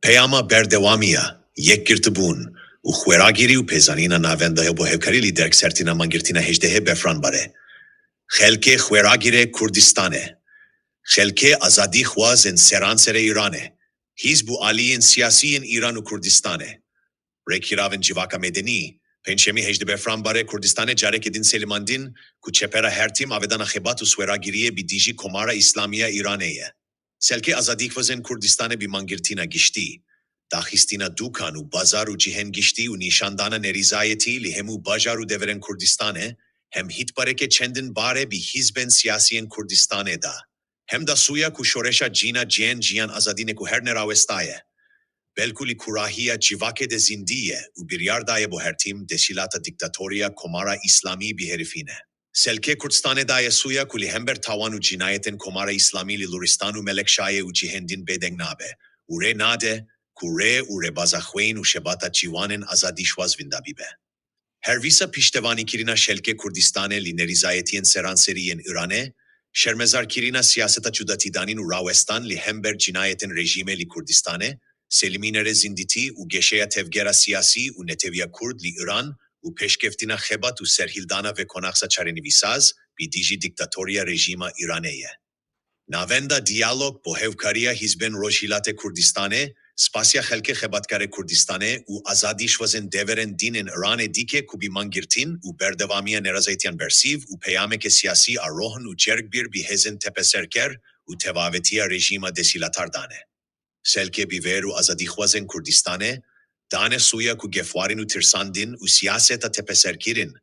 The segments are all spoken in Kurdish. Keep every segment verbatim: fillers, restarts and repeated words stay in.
Peyama berdewamiya yekgirtibûn û xweragirî û pêzanîna navenda ye bo hevkarî li dergsertina mangirtina hejdehê Befranbarê. Xelkê xweragirê Kurdistanê, xelkê azadîxwazên seranserê Îranê, hîzb û aliyên siyasî yên Îran û Kurdistanê, rêkhiravên civaka medenî, Pêncşemî hejdeh Befranbarê Kurdistanê careke din selimandin ku çepera hertim avedana xebat û xweragiriyê bi dijî Komara Îslamî ya Îranê ye. Xelkê azadîxwazên Kurdistanê bi mangirtina giştî, daxistina dûkan û bazar û cihên giştî û nîşandana nerîzayetî li hemû bajar û deverên Kurdistanê, hem hîtbareke çendin barê bi hîzbên siyasî yên Kurdistanê da, hem da sûya ku şoreşa cîna cihên jiyan azadî ne ku her nerawestaye, belku li kurahiya civakê de zindî ye û biryar daye bo hertim desîlata dîktatorî ya Komara Îslamî biherifîne. Xelkê Kurdistanê daye sûya ku li hember tawan û cînayetên Komara Îslamî li Luristan û Melekşayê û cihên din bêdeng nabe û rê nade ku rê û rêbaza xwên û xebata ciwanên azadîxwaz vinda bibe. Her wisa piştevanîkirina xelkê Kurdistanê li nerîzayetiyên seranserî yên Îranê, şermezarkirina siyaseta cudatîdanîn û rawestan li hember cînayetên rejîmê li Kurdistanê, selimînerê zindîtî û geşeya tevgera siyasî û netewiya Kurd li Îran û pêşkeftina xebat û serhildana vê konaxa çarenivîsaz bi dijî dîktatoriya rejîma Îranê ye. Navenda Diyalog bo Hevkariya Hîzbên Rojhilatê Kurdistanê spasiya xelkê xebatkarê Kurdistanê û azadîxwazên deverên din ên Îranê dike ku bi mangirtin û berdewamiya nerazayetiyan bersîv û peyameke siyasî a rohin û cergbir bi hêzên tepeserker û tevavetiya rejîma desîlatar dane. Xelkê bêver û azadîxwazên Kurdistanê dane sûya ku gefwarîn û tirsandin û siyaseta tepeserkirin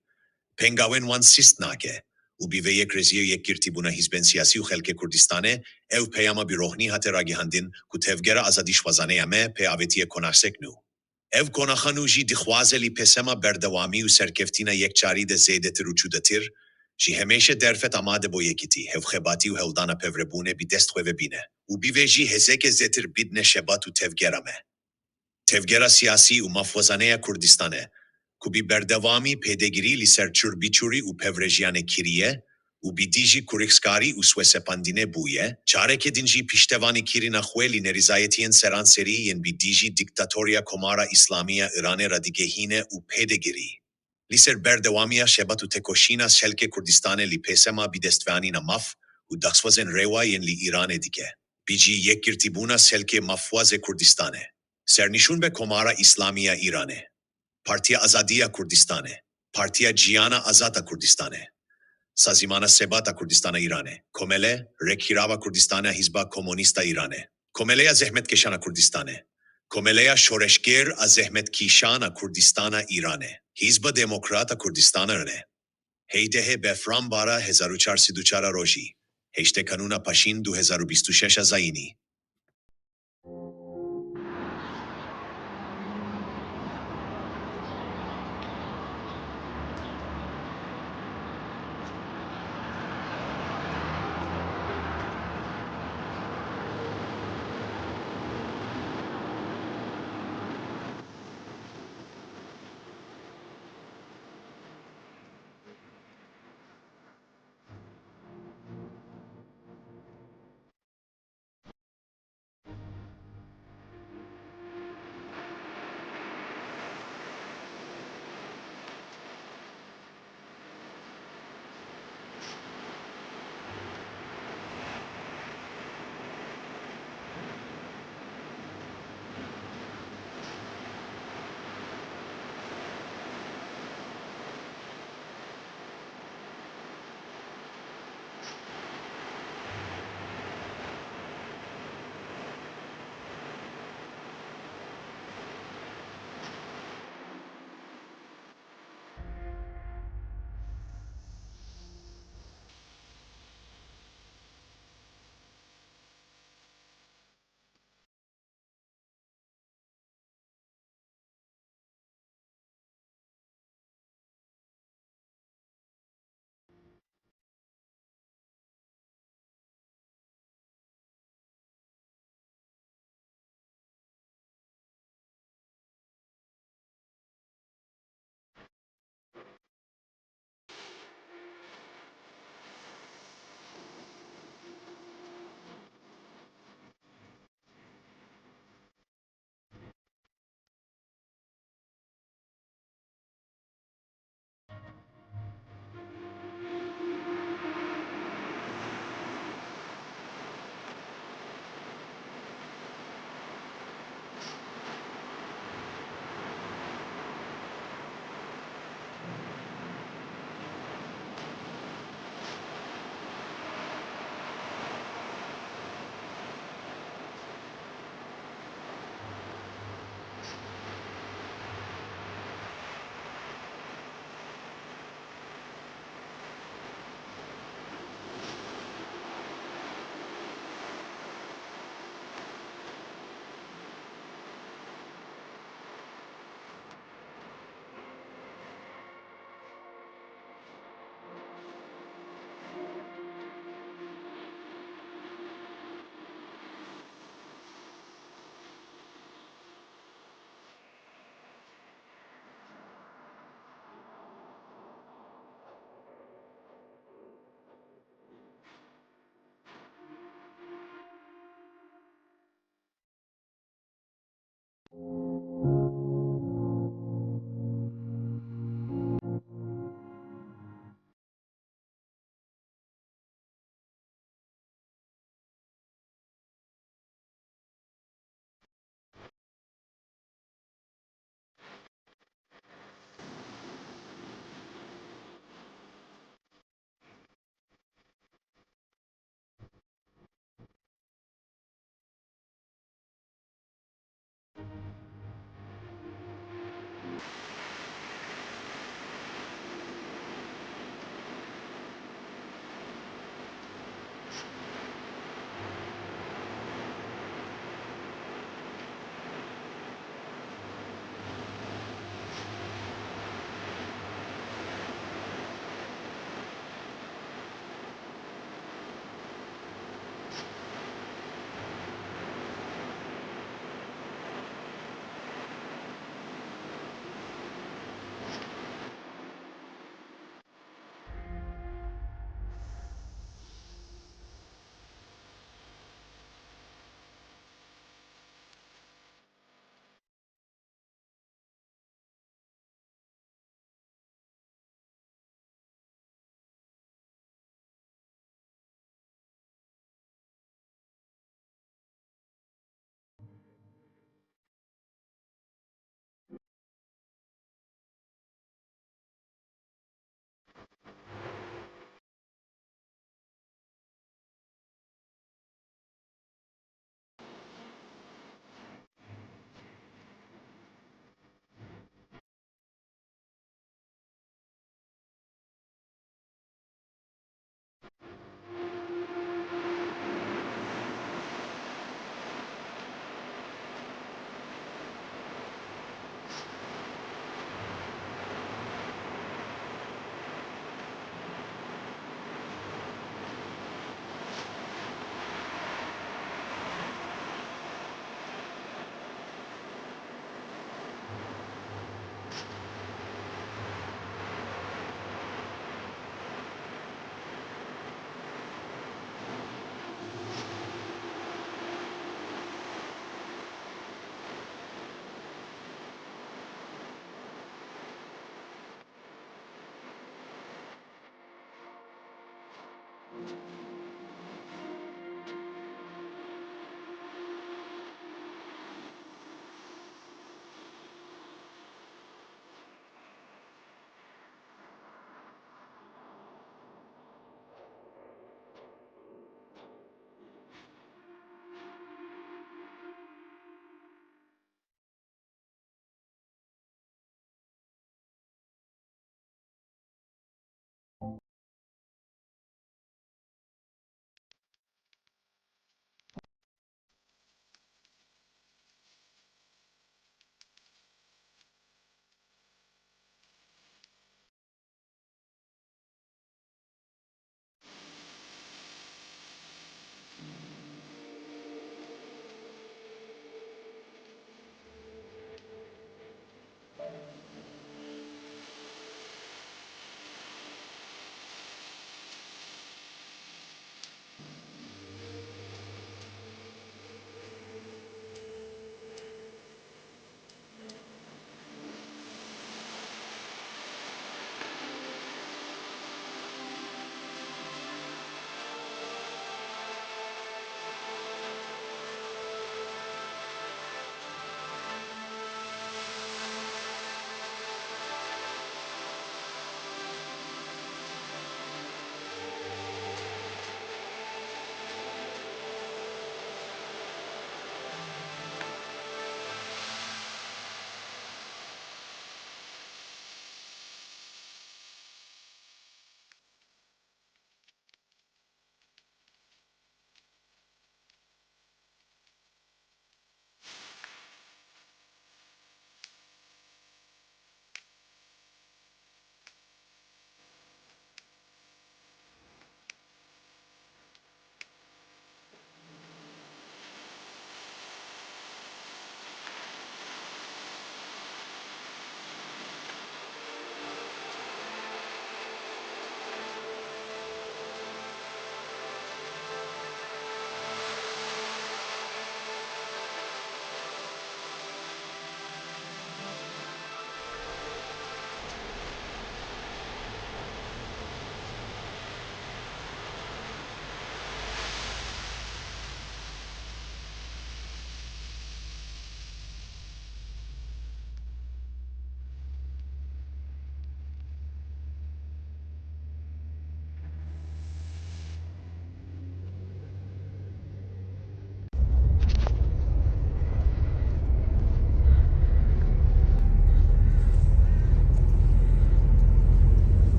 pengawên wan sist nake û bi vê yekrêziyê û yekgirtîbûna hîzbên siyasî û xelkê Kurdistanê ev peyama bi rohnî hate ragihandin ku tevgera azadîxwazanê ya me pê avêtiye konaxek nû. Ev konaxa nû jî dixwaze li pêsema berdewamî û serkeftina yekcarî de zêdetir û cudetir, ji hemêşe derfet amade bo yekîtî, hevxebatî û hewldana pevrebûnê bi dest xwe ve bîne û bi vê jî hêzeke zêtir bidne xebat û tevgera me. Tevgera siyasî û mafxwazane ya Kurdistanê, ku bi berdewamî pêdegirî li ser çûrbiçûrî û pevrejiyanê kiriye û bi dijî kurîxskarî û swesepandinê bûye, careke din jî piştevanîkirina xwe li nerîzayetiyên seranserî yên bi dijî dîktatoriya Komara Îslamî ya Îranê radigehîne û pêdegirî. Li ser berdewamiya xebat û tekoşîna xelkê Kurdistanê li pêsema bidestveanîna maf û daxwazên rêwa yên li Îranê dike, bi cî yekgirtîbûna xelkê mafxwazê Kurdistanê, sernîşûn be Komara Îslamî ya Îranê, Partiya Azadî ya Kurdistanê, Partiya Ciyana Azad a Kurdistanê, Sazîmana Sebat a Kurdistana Îranê, Komele, Rêkxirava Kurdistane a Hîzba Komunîst a Îranê, Komeleya Zehmetkeşan a Kurdistanê, Komeleya Şoreşger a Zehmetkişan a Kurdistana Îranê, Hîzba Demokrat a Kurdistana Îranê. Heydehê Befranbara hezar û çar sed û çar a rojî, heştê Kanûna Paşîn du hezar û bîst û şeş a zayînî.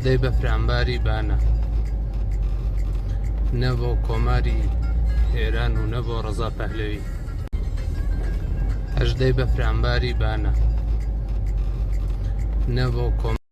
Hejdê Befranbarî bana. Ne bo komarî Êran û ne bo Reza Pehlewî. Hejdê Befranbarî bana. Ne bo kom-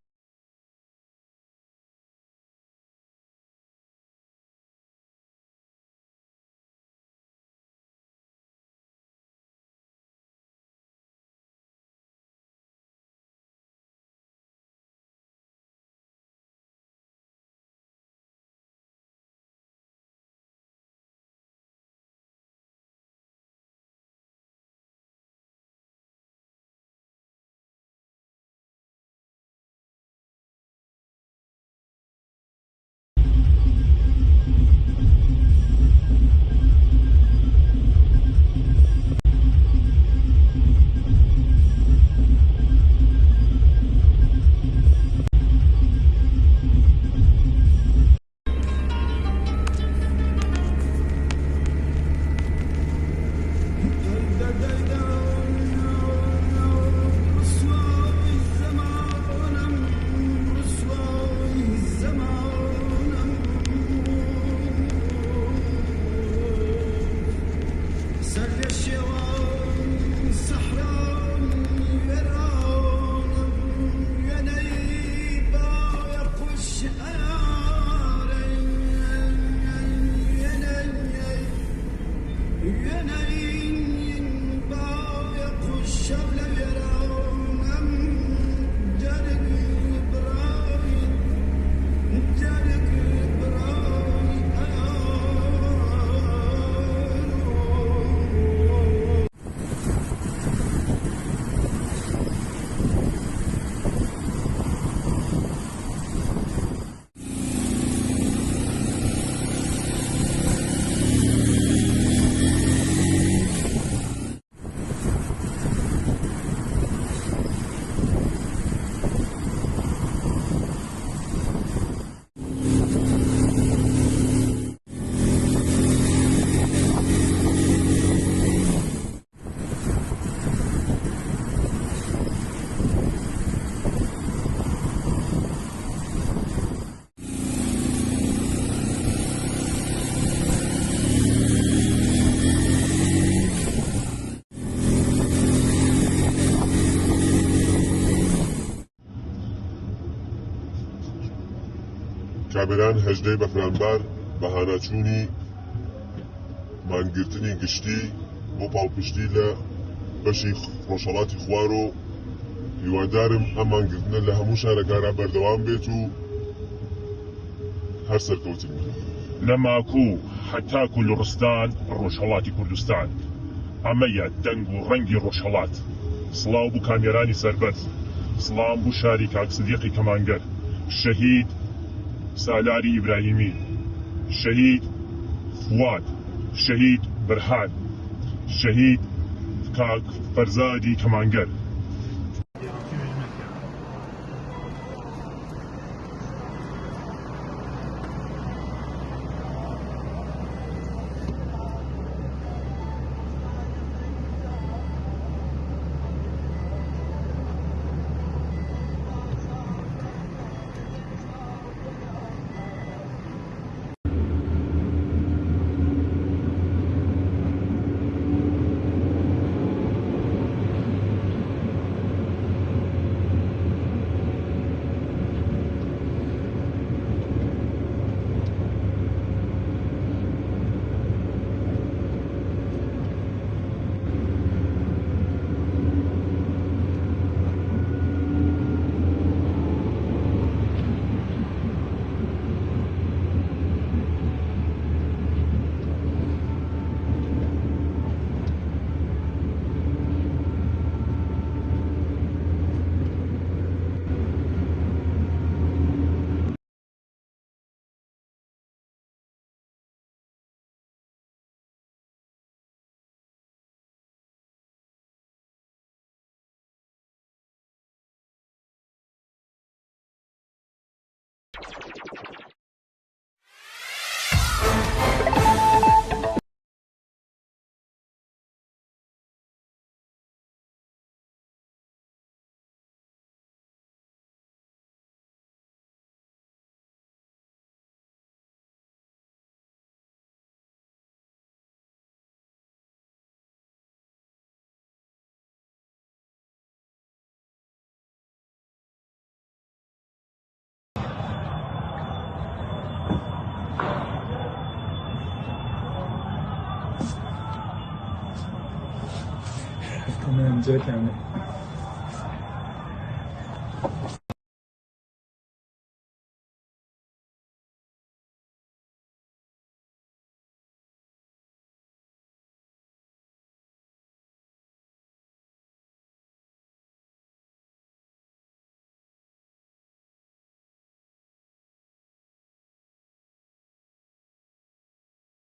Kameran Hejdê Befranbar, behanachûnî mangirtinî giştî bo palpiştî li beşî rojhelatî Xwaro. Hîwadarim em mangirtine li hemû şareka re berdewam bêt û her serkewtin. Lemaku heta ku Luristan, Rojhelatî Kurdistan. Eme ye deng û rengî Rojhelat. Silav bo kameranî serbest. Silav bo şarî Kak Sidîqî Kemanger. Şehîd Salarî Îbrahîmî. Şehîd Fuad. Şehîd Birhan. Şehîd Kak Ferzadî Kemanger. Em cihekê em ê.